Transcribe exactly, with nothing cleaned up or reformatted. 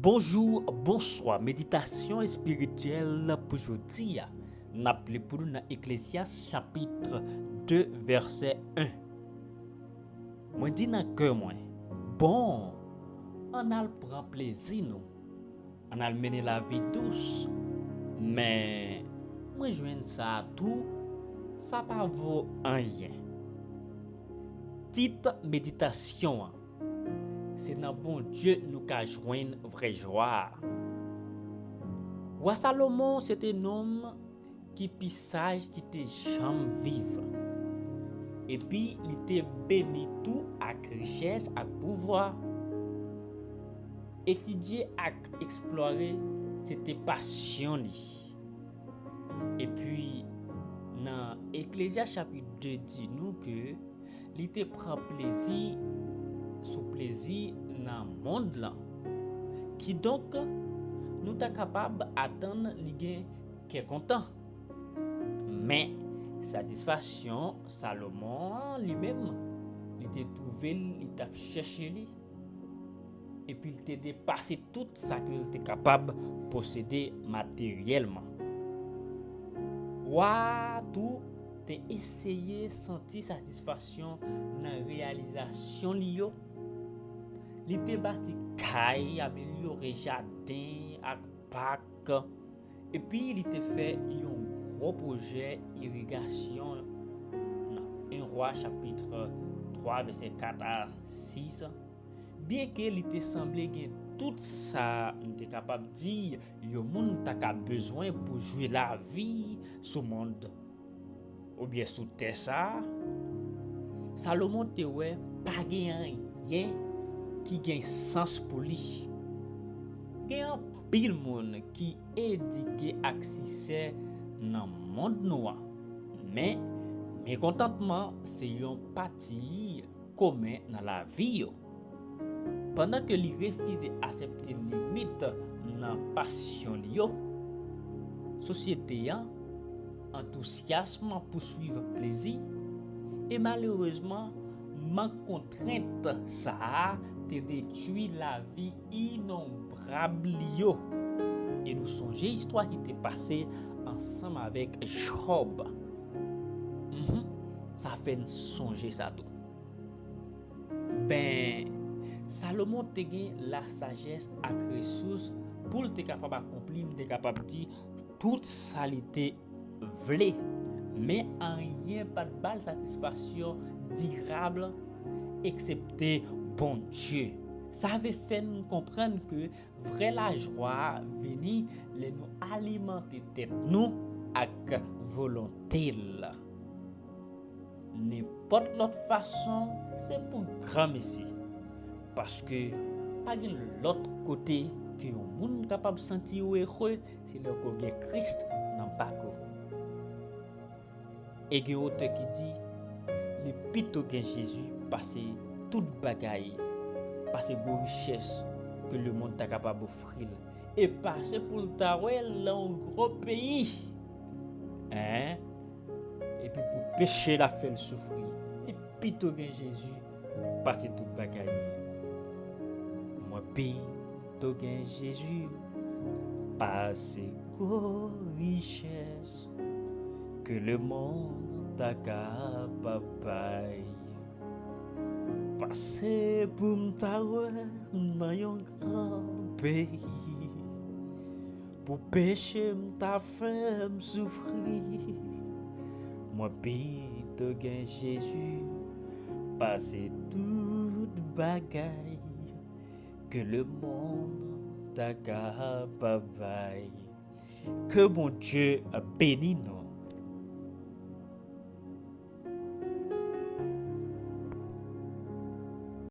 Bonjou, bonswa. Meditasyon espirityèl pou jodi a. N ap li pou nou nan Eklezyas chapit de, vèsè en. Mwen di nan kè mwen, bon, ann al pran plezi nou, ann al mennen lavi dous. Men, mwen jwenn sa a tou, sa pa vo anyen. Tit meditasyon an, se nan Bondye nou ka jwenn vrè jwa a. Wa Salomon se te nonm ki pi saj ki te janm viv. Epi li te beni tou ak richès ak pouvwa. Etidye ak eksplore se te pasyon li. Epi, nan Eklezya chapit de di nou ke li te pran plezi sou plezi nan mond lan. Kidonk, nou ta kapab atann li gen kè kontan. Men, satisfaksyon Salomon an li menm, li te twouve l, li t ap chèche li. Epi l te depase tout sa ke l te kapab posede materyèlman. Wa a tou te eseye santi satisfaksyon nan reyalizasyon li yo. Li te bati kay, amelyore jaden ak pak, epi li te fè yon gwo pwojè irigasyon nan en Wa chapit twa, vèsè kat a sis. Byenke li te sanble gen tout sa n te kapab di yon moun ta ka bezwen pou jwi lavi sou mond oubyen sou tè sa a, Salomon te wè pa gen anyen ki gen sans pou li. Gen anpil moun ki edike ak siksè nan mond nou an, men mekontantman se yon pati komen nan lavi yo. Pandan ke li refize aksepte limit nan pasyon li yo, sosyete an, antousyasm pou swiv plezi, e malerezman, mank kontrent sa a te detwi lavi inonbrab li yo. E nou sonje istwa ki te pase ansanm avèk Jòb. Mhm. Sa fè n sonje sa tou. Ben, Salomon te gen lasajès ak resous pou l te kapab akonpli, m te kapab di, tout sa li te vle. Men anyen pa t ba l satisfaksyon dirab eksepte Bondye. Sa vle fè n konprann ke vrè lajwa a vini lè nou alimante tèt nou ak volonte l. Nenpòt lòt fason, se pou granmesi. Paske pa gen lòt kote ke yon moun kapab santi yo ere, se lè ke w gen Kris nan bak ou. E gen otè ki di, li pito gen Jezi pase tout bagay, pase gwo richès ke lemonn ta kapab ofri l, e pase pou l ta wè l nan yon gwo peyi. Hein? Epi pou peche l ap fè l soufri. Li pito gen Jezi pase tout bagay. Mwen pito gen Jezi pase gwo richès ke lemonn ta kapab bay. Pase pou m ta wè m nan yon gran peyi. Pou peche m ta fè m soufri. Mwen pito gen Jezi pase tout bagay ke lemonn ta kapab bay. Ke Bondye beni nou.